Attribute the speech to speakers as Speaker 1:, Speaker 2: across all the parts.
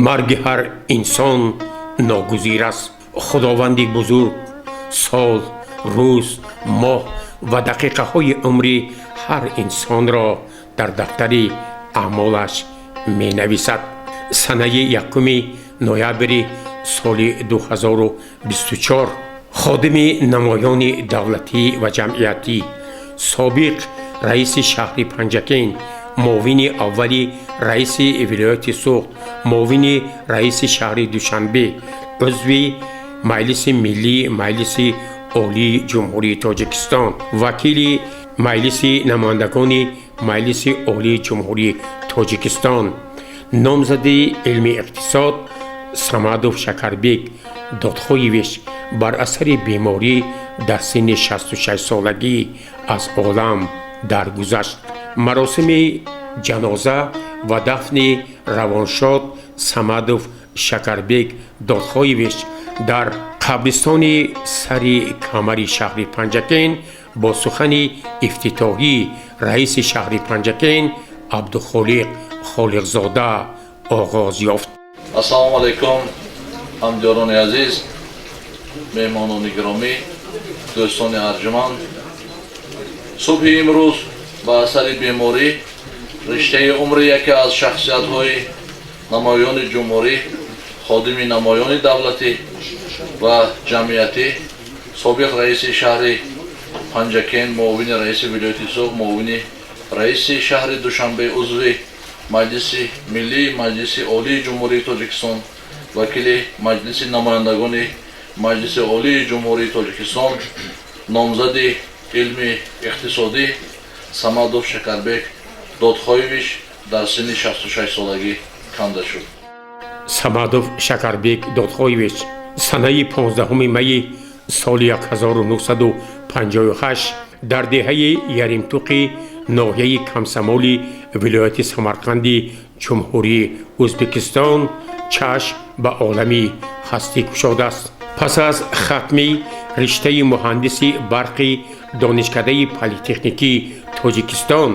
Speaker 1: Марги ҳар инсон ногузир аст. Худованди бузург сол, рӯз, моҳ ва дақиқаҳои умри ҳар инсонро дар дафтари аъмолаш менависад. Санаи 1 ноябри соли 2024 ходими намоёни давлатӣ ва ҷамъиятӣ, собиқ раиси шаҳри Панҷакент, муовини аввали раиси вилояти Суғд, муовини раиси шаҳри Душанбе, узви Маҷлиси Миллии Маҷлиси Олии Ҷумҳурии Тоҷикистон, вакили Маҷлиси Намояндагони Маҷлиси Олии Ҷумҳурии Тоҷикистон, номзади илми иқтисод Самадов Шакарбек Додхоевич бар асари беморӣ дар синни 66 солагӣ аз олам даргузашт. Маросими ҷаноза ва дафни равоншод Самадов Шакарбек Додхоевич дар қабристони Сари Камари шаҳри Панҷакент бо сухани ифтитоҳӣ раиси шаҳри Панҷакент Абдухолиқ Холиқзода оғоз ёфт.
Speaker 2: Ассалому алайкум, ҳамдиёрони азиз, меҳмонони гиромӣ, дӯстони арҷуманд. Субҳи имрӯз ба асари беморӣ риштаи умри яке аз шахсиятҳои намоёни ҷумҳурӣ, ходими намоёни давлатӣ ва ҷамъиятӣ, собиқ раиси шаҳри Панҷакент, муовини раиси вилояти Суғд, муовини раиси шаҳри Душанбе, узви Маҷлиси Миллии Маҷлиси Олии Ҷумҳурии Тоҷикистон, вакили Маҷлиси Намояндагони Маҷлиси Олии Ҷумҳурии Тоҷикистон, номзади илми иқтисодӣ Самадов Шакарбек Додхоевич дар синни 66 солагӣ канда шуд.
Speaker 1: Самадов Шакарбек Додхоевич санаи 15 майи соли 1958 дар деҳаи Яримтуқи ноҳияи Камсамоли вилояти Самарқанди Ҷумҳурии Ӯзбекистон чашм ба олами ҳастӣ кушодааст. Пас аз хатми риштаи муҳандиси барқи Донишкадаи политехникии Тоҷикистон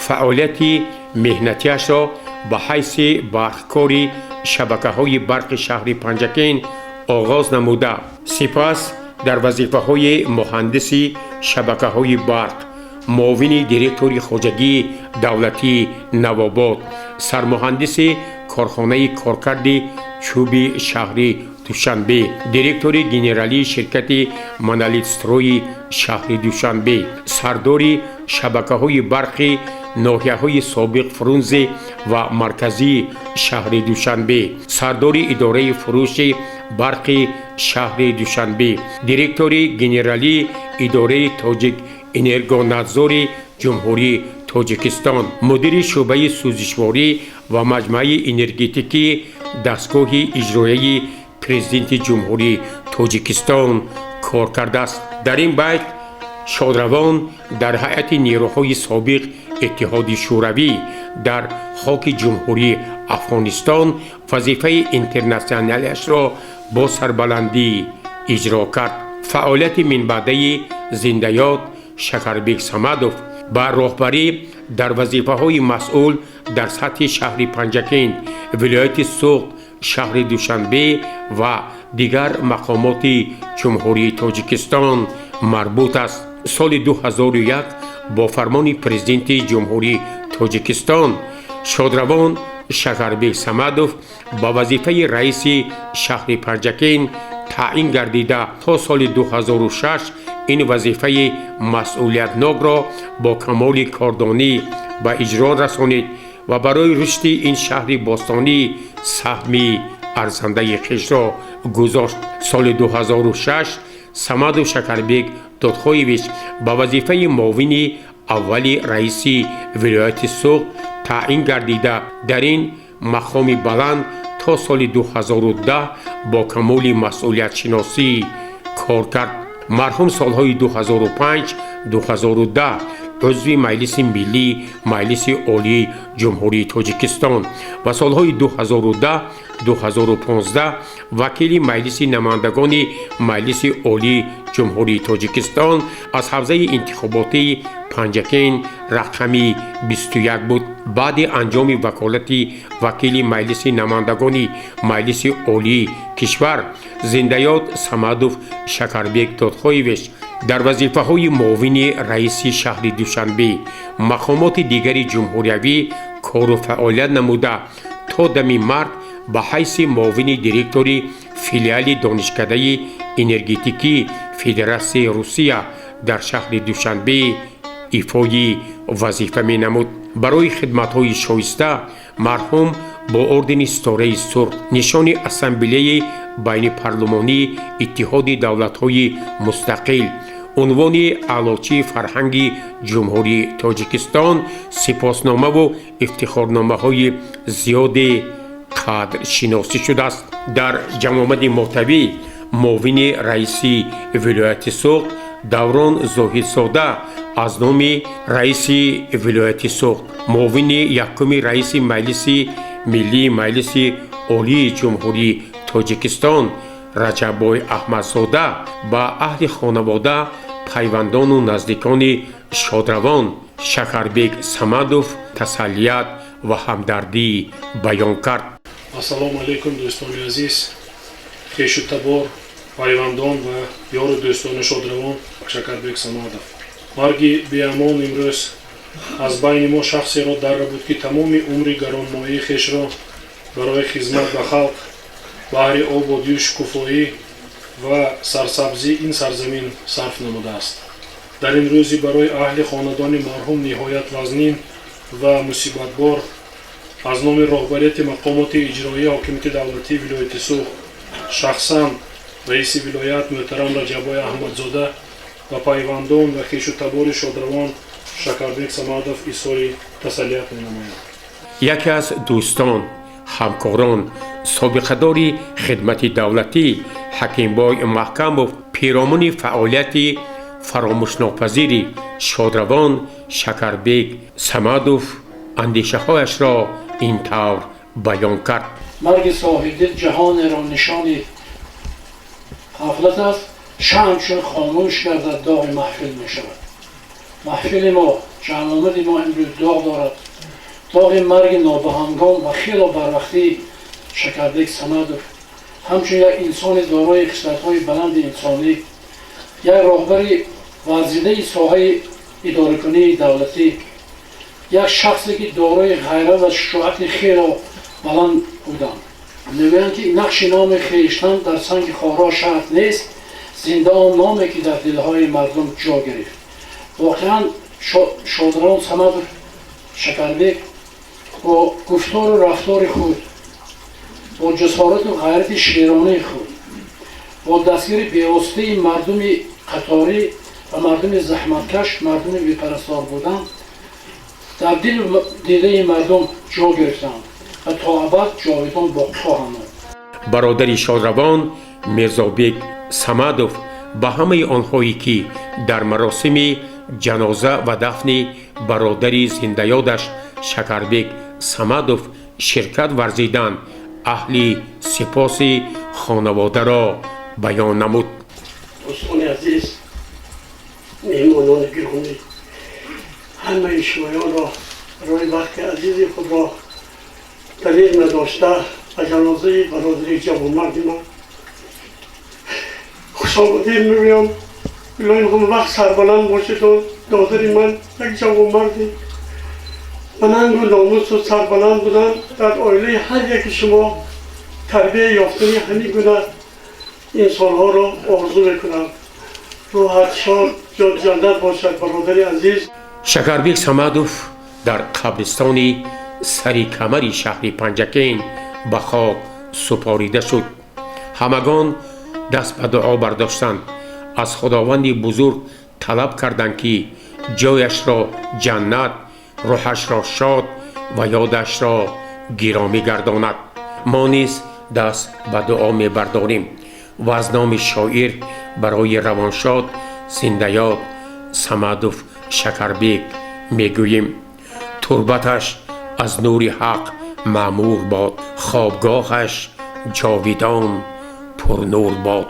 Speaker 1: фаъолияти меҳнатиашро ба ҳайси барқкори шабакаҳои барқи шаҳри Панҷакент оғоз намуда, сипас дар вазифаҳои муҳандиси шабакаҳои барқ, муовини директори хоҷагии давлатии Навобод, сармуҳандиси корхонаи коркарди чӯби шаҳри Душанбе, директори генералии ширкати Монолитстройи шаҳри Душанбе, сардори шабакаҳои барқи ноҳияҳои собиқ Фрунзе ва марказии шаҳри Душанбе, сардори идораи фурӯши барқи шаҳри Душанбе, директори генералии идораи Тоҷик Энергонадзори Ҷумҳурии Тоҷикистон, мудири шӯъбаи сӯзишворӣ ва маҷмӯаи энергетикии дастгоҳи иҷроияи Президенти Ҷумҳурии Тоҷикистон кор кардааст. Дар ин байт шодравон дар ҳайати нерӯҳои собиқ Иттиҳоди Шӯравӣ дар хоки Ҷумҳурии Афғонистон вазифаи интернатсионалиашро бо сарбаландӣ иҷро кард. Фаъолияти минбаъдаи зиндаёд Шакарбек Самадов ба роҳбарӣ дар вазифаҳои масъул дар сатҳи шаҳри Панҷакент, вилояти Суғд, шаҳри Душанбе ва дигар мақомоти Ҷумҳурии Тоҷикистон марбут аст. Соли 2001 бо фармони Президенти Ҷумҳурии Тоҷикистон шодравон Шакарбек Самадов ба вазифаи раиси шаҳри Панҷакент таъин гардида, то соли 2006 ин вазифаи масъулиятнокро бо камоли кордонӣ ба иҷро расонид ва барои рушди ин шаҳри бостонӣ саҳми арзандаи хешро гузошт. Соли 2006 Самадов Шакарбек Додхоевич ба вазифаи муовини аввали раиси вилояти Суғд таъин гардида, дар ин мақоми баланд то соли 2010 бо камоли масъулиятшиносӣ кор кард. Марҳум солҳои 2005 2010 узви Маҷлиси Миллии Маҷлиси Олии Ҷумҳурии Тоҷикистон ва солҳои 2010 2015 вакили Маҷлиси Намояндагони Маҷлиси Олии Ҷумҳурии Тоҷикистон аз ҳавзаи интихоботии Панҷакент рақами 21 буд. Баъди анҷоми ваколати вакили Маҷлиси намояндагони Маҷлиси Олии кишвар, зиндаёд Самадов Шакарбек Додхоевич дар вазифаҳои муовини раиси шаҳри Душанбе, мақомоти дигари ҷумҳуриявӣ кору фаъолият намуда, то дами марг ба ҳайси муовини директори филиали Донишкадаи энергетикии Федератсияи Русия дар шаҳри Душанбе ифои вазифа менамуд. Барои хидматҳои шоиста марҳум бо ордени Ситораи Сурх, нишони Ассамблеяи байнипарлумонии Иттиҳоди давлатҳои мустақил, унвони Аълочии фарҳанги Ҷумҳурии Тоҷикистон, сипосномаву ифтихорномаҳои зиёде қадршиносӣ шудааст. Дар ҷамъомади мотамӣ муовини раиси вилояти Суғд Даврон Зоҳидзода аз номи раиси вилояти Суғд, муовини якуми раиси Маҷлиси Миллии Маҷлиси Олии Ҷумҳурии Тоҷикистон Раҷаббой Аҳмадзода ба аҳли хонавода, пайвандону наздикони шодравон Шакарбек Самадов тасаллият ва ҳамдардӣ баён кард.
Speaker 3: Ассалому алайкум, дӯстони азиз, хешу табор, пайвандон ва ёру дӯстони шодравон Шакарбек Самадов. Марги беамон имрӯз аз байни мо шахсеро даррабуд, ки тамоми умри гаронмояи хешро барои хизмат ба халқ, баҳри ободию шукуфоӣ ва сарсабзии ин сарзамин сарф намудааст. Дар ин рӯзи барои аҳли хонадони марҳум ниҳоят вазнин ва мусибатбор аз номи роҳбарияти мақомоти иҷроияи ҳокимияти давлатии вилояти Суғд, шахсан раиси вилоят муҳтарам Раҷаббой Аҳмадзода ба пайвандон ва хешу табори шодравон Шакарбек Самадов изҳори тасаллият менамоям.
Speaker 1: Яке аз дӯстон, ҳамкорон, собиқадори хидмати давлатӣ Ҳакимбой Маҳкамов пиромуни фаъолияти фаромӯшнопазири шодравон Шакарбек Самадов андешаҳояшро ин тавр баён кард.
Speaker 4: Марги соҳибдил ҷаҳонеро нишони ғафлат аст. Шамъ чун хомӯш гардад, доғи маҳфил мешавад. Маҳфили мо, ҷамъомади мо имрӯз доғ дорад, доғи марги нобаҳангом ва хело барвақтии Шакарбек Самадов. Ҳамчун як инсони дорои хислатҳои баланди инсонӣ, як роҳбари варзидаи соҳаи идоракунии давлатӣ, як шахсе ки дорои ғайрат ва шуҷоати хело баланд буданд. Мегӯянд, ки нақши номи хештан дар санги хоро шарт нест, зинда он номе ки дар дилҳои мардум ҷо гирифт. Воқеан, шодравон Самадов Шакарбек бо гуфтору рафтори худ, бо ҷасорату ғайрати шеронаи худ, бо дастгири бевоситаи мардуми қаторӣ ва мардуми заҳматкаш, мардуми бепарастор будан, дар дилу дидаи мардум ҷо гирифтанд ва то абад ҷовидон боқӣ хоҳанд монд.
Speaker 1: Бародари шодравон Мирзобек Самадов ба ҳамаи онҳое, ки дар маросими ҷаноза ва дафни бародари зиндаёдаш Шакарбек Самадов ширкат варзиданд, аҳли сипоси хонаводаро баён намуд.
Speaker 5: Дӯстони азиз, меҳмонони гиромӣ, ҳамаи шумоёнро барои вақти азизи худро дареғ надошта ба ҷанозаи бародари ҷавонмарди ман хушомадед мегӯям. Илоҳи ҳамавақт сарбаланд бошеду. Додари ман як ҷавонмарди ба нангу номусу сарбаланд буданд. Дар оилаи ҳар яки шумо тарбия ёфтани ҳамин гуна инсонҳоро орзу мекунам. Рӯҳат шод, ҷои ҷаннат бошад, бародари азиз.
Speaker 1: Шакарбек Самадов дар қабристони Сари Камари шаҳри Панҷакент ба хок супорида шуд. Ҳамагон даст ба дуо бардоштанд, аз Худованди бузург талаб карданд, ки ҷояшро ҷаннат, рӯҳашро шод ва ёдашро гиромӣ гардонад. Мо низ даст ба дуо мебардорем ва аз номи шоир барои равоншод зиндаёд Самадов Шакарбек мегӯем: турбаташ аз нури ҳақ маъмур бод, хобгоҳаш ҷовидон пурнур бод.